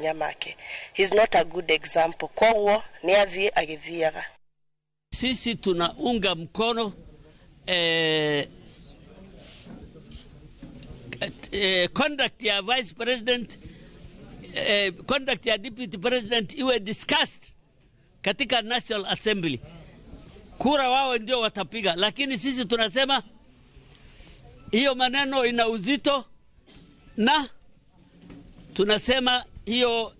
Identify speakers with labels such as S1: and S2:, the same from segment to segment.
S1: Makinya make. He's not a good example. Koguo nĩ athiĩ agĩthiaga.
S2: Sisi tunaunga mkono conduct ya vice president, conduct ya deputy president iwe discussed katika National Assembly. Kura wao ndio watapiga, lakini sisi tunasema hiyo maneno ina uzito na tunasema hiyo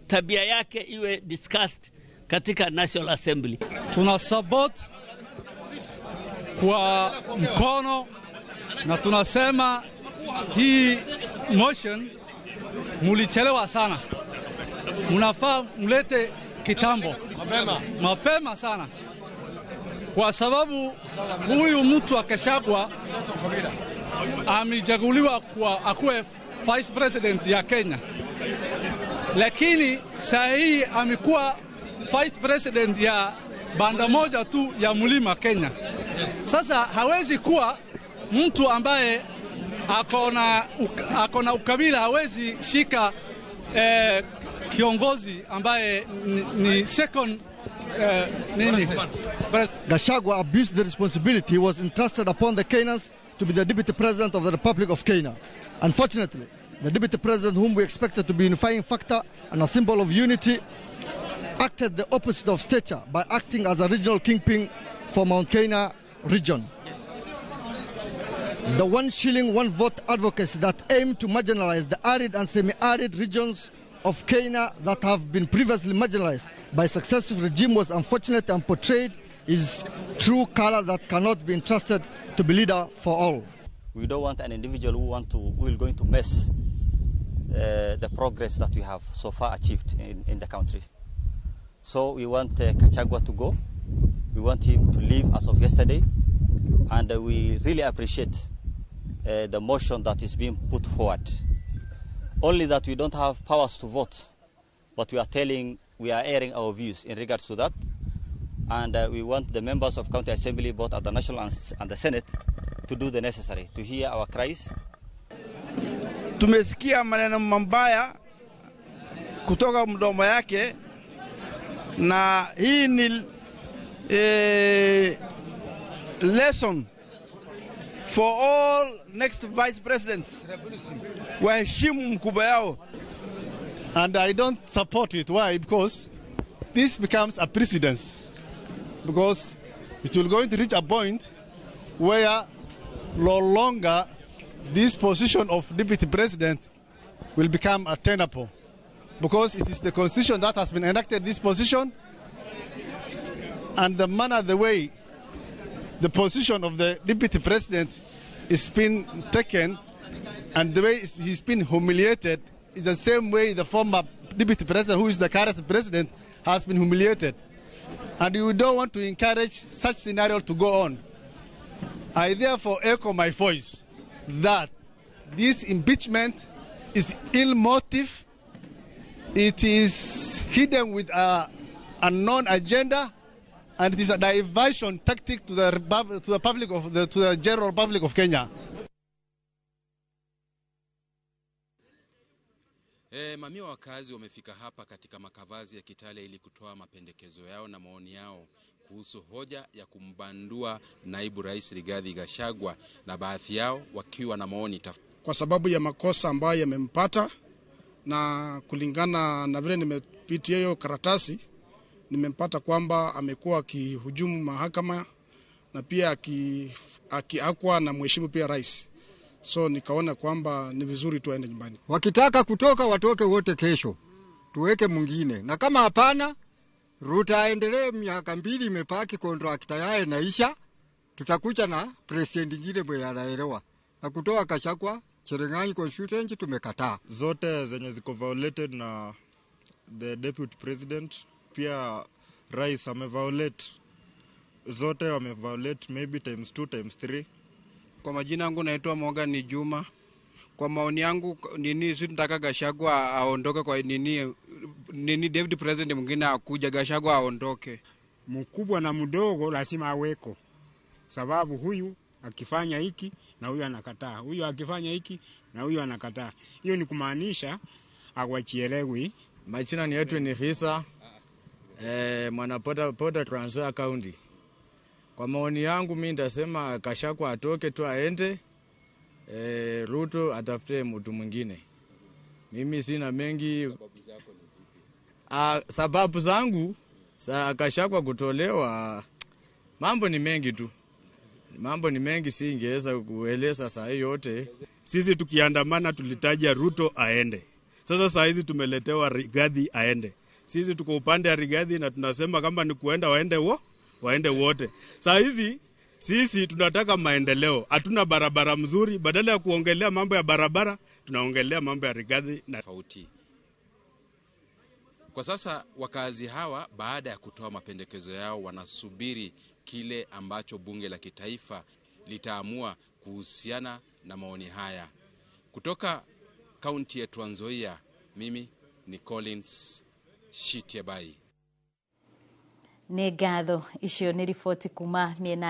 S2: tabia yake iwe discussed katika National Assembly.
S3: Tuna support kwa mkono na tunasema hii motion mulichelewa sana, munafaa mlete kitambo mapema sana, kwa sababu huyu mtu akishagwa amechaguliwa kwa akuwe vice president ya Kenya, lakini saa hii amekuwa vice president ya banda moja tu ya mlima Kenya. Sasa hawezi kuwa mtu ambaye akona ukabila, hawezi shika kiongozi ambaye ni second nini.
S4: Gachagua abused the responsibility he was entrusted upon the Kenyans to be the deputy president of the Republic of Kenya. Unfortunately, the deputy president, whom we expected to be a unifying factor and a symbol of unity, acted the opposite of stature by acting as a regional kingpin for Mount Kenya region. The 1 shilling, 1 vote advocacy that aimed to marginalize the arid and semi-arid regions of Kenya that have been previously marginalized by successive regime was unfortunate and portrayed his true color that cannot be entrusted to be leader for all.
S5: We don't want an individual who will going to mess the progress that we have so far achieved in the country. So we want Gachagua to go. We want him to leave as of yesterday, and we really appreciate the motion that is being put forward. Only that we don't have powers to vote, but we are airing our views in regards to that, and we want the members of County Assembly, both at the National and the Senate, to do the necessary, to hear our cries.
S6: Tumesikia maneno mabaya kutoka mdomo yake, na hii ni lesson for all next vice presidents. Waheshimu mkubwa yao.
S7: And I don't support it. Why? Because this becomes a precedence. Because it will going to reach a point where no longer this position of deputy president will become attainable. Because it is the constitution that has been enacted this position, and the manner, the way the position of the deputy president is being taken and the way he's been humiliated is the same way the former deputy president, who is the current president, has been humiliated. And we don't want to encourage such scenario to go on. I therefore echo my voice that this impeachment is ill motive. It is hidden with a unknown agenda, and it is a diversion tactic to the public of the, to the general public of Kenya.
S8: Mamia wakazi wamefika hapa katika makavazi ya Kitale ili kutoa mapendekezo yao na maoni yao kuhusu hoja ya kumbandua naibu rais Rigathi Gachagua, na baadhi yao wakiwa na maoni
S9: kwa sababu ya makosa ambayo yamempata, na kulingana na vile nimepitia hiyo karatasi nimempata kwamba amekuwa akihujumu mahakama na pia akiakwa na mheshimu pia rais. So nikaona kwamba ni vizuri tuende nyumbani.
S10: Wakitaka kutoka watoke wote kesho, tuweke mwingine. Na kama hapana, Ruto aendelee miaka 2 imepaki, contract yake inaisha, tutakuja na president mwingine mwenye anaelewa. Na kutoa Gachagua Cherang'any constituency tumekataa.
S11: Zote zenye ziko violated na the deputy president, pia rais ameviolate. Zote wameviolate maybe times 2 times 3.
S12: Kwa majina yangu naitwa Morgan Juma. Kwa maoni yangu nini, sisi tunataka Gachagua aondoke. Kwa nini deputy president mwingine akuja, Gachagua aondoke.
S13: Mkubwa na mdogo lazima aweko. Sababu huyu akifanya hiki na huyu anakataa, huyu akifanya hiki na huyu anakataa. Hiyo ni kumaanisha Hawajielewi.
S14: Majina ni yetu ni Hisa mwana poda Trans Nzoia County. Kwa maoni yangu mimi nitasema Gachagua atoke tu aende, Ruto atafute mtu mwingine. Mimi sina mengi. Sababu zangu za Gachagua kutolewa, mambo ni mengi tu. Mambo ni mengi, singeweza kueleza saa hii yote.
S15: Sisi tukiandamana tulitaja Ruto aende. Sasa saa hizi tumeletewa Rigathi aende. Sisi tuko upande ya Rigathi na tunasema kama ni kuenda waende waende wote. Saa hizi sisi tunataka maendeleo. Hatuna barabara mzuri, badala ya kuongelea mambo ya barabara tunaongelea mambo ya Rigathi na
S8: tofauti. Kwa sasa wakazi hawa baada ya kutoa mapendekezo yao wanasubiri kile ambacho bunge la kitaifa litaamua kuhusiana na maoni haya. Kutoka kaunti ya Trans Nzoia, mimi ni Collins Shitiebai.
S16: Nĩ ngatho. Icio nĩ riboti kuma mĩena